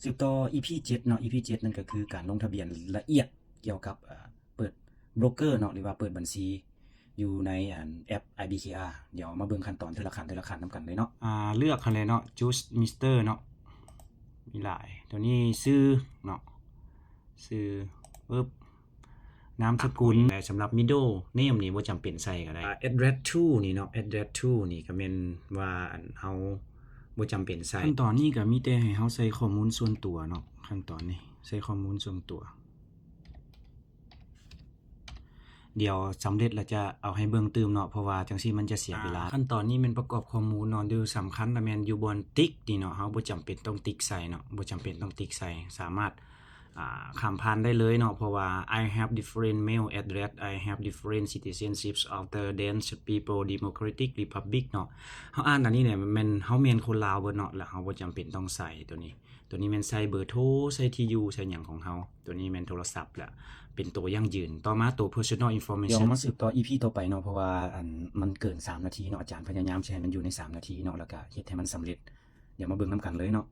ສືບຕໍ່ ອີພີເຈັດເນາະ ອີພີເຈັດນັ້ນກໍຄືການລົງທະບຽນລະອຽດກ່ຽວກັບ ເອີ ເປີດໂບຣກເກີເນາະ ຫຼືວ່າເປີດບັນຊີຢູ່ໃນອັນແອັບ ໄອບີເຄອາ ດຽວມາເບິ່ງຂັ້ນຕອນເທື່ອລະຂັ້ນເທື່ອລະຂັ້ນນຳກັນເລີຍເນາະ ອ່າ ເລືອກຫັ້ນແຫຼະເນາະ Choose Mister ເນາະ ມີຫຼາຍ ຕົວນີ້ຊື່ເນາະ ຊື່ປຶບ ນາມສະກຸນ ແລະ ສຳລັບ Middle Name ນີ້ບໍ່ຈຳເປັນໃສ່ກໍໄດ້ Address to ນີ້ເນາະ Address to ນີ້ກໍແມ່ນວ່າອັນເຮົາບໍ່ຈຳເປັນໃສ່ ຂັ້ນຕອນນີ້ກໍມີແຕ່ໃຫ້ເຮົາໃສ່ຂໍ້ມູນສ່ວນຕົວເນາະ ຂັ້ນຕອນນີ້ໃສ່ຂໍ້ມູນສ່ວນຕົວ ດຽວສຳເລັດແລ້ວຈະເອົາໃຫ້ເບິ່ງຕື່ມເນາະ ເພາະວ່າຈັ່ງຊີ້ມັນຈະເສຍເວລາ ຂັ້ນຕອນນີ້ແມ່ນປະກອບຂໍ້ມູນເນາະ ໂດຍສຳຄັນລະແມ່ນຢູ່ບ່ອນຕິກນີ້ເນາະ ເຮົາບໍ່ຈຳເປັນຕ້ອງຕິກໃສ່ເນາະ ບໍ່ຈຳເປັນຕ້ອງຕິກໃສ່ ສາມາດ ອ່າ ຂ້າມຜ່ານໄດ້ເລີຍເນາະ ເພາະວ່າ I have different mail address, I have different citizenships other than People's Democratic Republic ເນາະ ເຮົາອ່ານອັນນີ້ແຫຼະ ແມ່ນເຮົາແມ່ນຄົນລາວເບິດເນາະ ແລ້ວເຮົາບໍ່ຈຳເປັນຕ້ອງໃສ່ຕົວນີ້ ຕົວນີ້ແມ່ນໃສ່ເບີໂທ ໃສ່ທີ່ຢູ່ ໃສ່ຫຍັງຂອງເຮົາ ຕົວນີ້ແມ່ນໂທລະສັບ ແລະ ເປັນໂຕຢັ້ງຢືນ ຕໍ່ມາໂຕ Personal Information ດຽວເຮົາມາສືບຕໍ່ ອີພີ ຕໍ່ໄປເນາະ ເພາະວ່າອັນມັນເກີນສາມນາທີເນາະ ອາຈານພະຍາຍາມຊິໃຫ້ມັນຢູ່ໃນສາມນາທີເນາະ ແລ້ວກະເຮັດໃຫ້ມັນສຳເລັດ ດຽວມາເບິ່ງນຳກັນເລີຍເນາະ.